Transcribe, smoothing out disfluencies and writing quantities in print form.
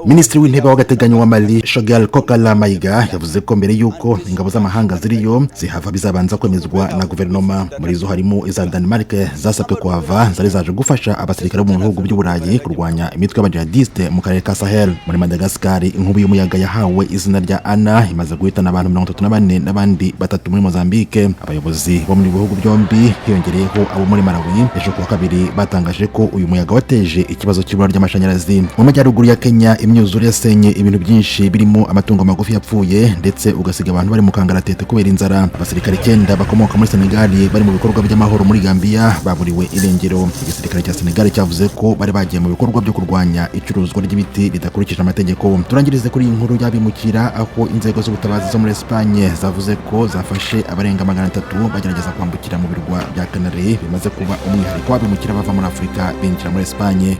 Minisitiri w'Intebe w'agateganyo wa Mali, Choguel Kokalla Maïga, yavuze ko mbere y'uko ingabo z'amahanga ziriyo zihava bizabanza kwemezwa na guverinoma. Muri zo harimo iza Denmark zasabwe kuhava, zari zaje gufasha abasirikare bo mu bihugu by'Uburayi kurwanya imitwe y'abajihadiste mu karere ka Sahel. Muri Madagascar, inkubi y'umuyaga yahawe izina rya Ana imaze guhitana abantu 34 n'abandi batatu muri Mozambique. Abayobozi bo muri bihugu byombi, hiyongereyeho abo muri Malawi, ejo kuwa kabiri batangaje ko uyu muyaga wateje ikibazo cy'ibura ry'amashanyarazi. Mu majyaruguru ya Kenya, imyuzure yasenye ibintu byinshi birimo amatungo magufi yapfuye, ndetse ugasiga abantu bari mu kangaratete kubera inzara. Abasirikare icyenda bakomoka muri Senegal bari mu bikorwa by'amahoro muri Gambia baburiwe irengero. Igisirikare cya Senegal cyavuze ko bari bagiye mu bikorwa byo kurwanya icuruzwa ry'ibiti ridakurikije amategeko. Turangirize kuri iyi nkuru y'abimukira, aho inzego z'ubutabazi zo muri Espagne zavuze ko zafashe abarenga 300 bagerageza kwambukira mu birwa bya Canary, bimaze kuba umwihariko w'abimukira bava muri Afurika binjira muri Espagne.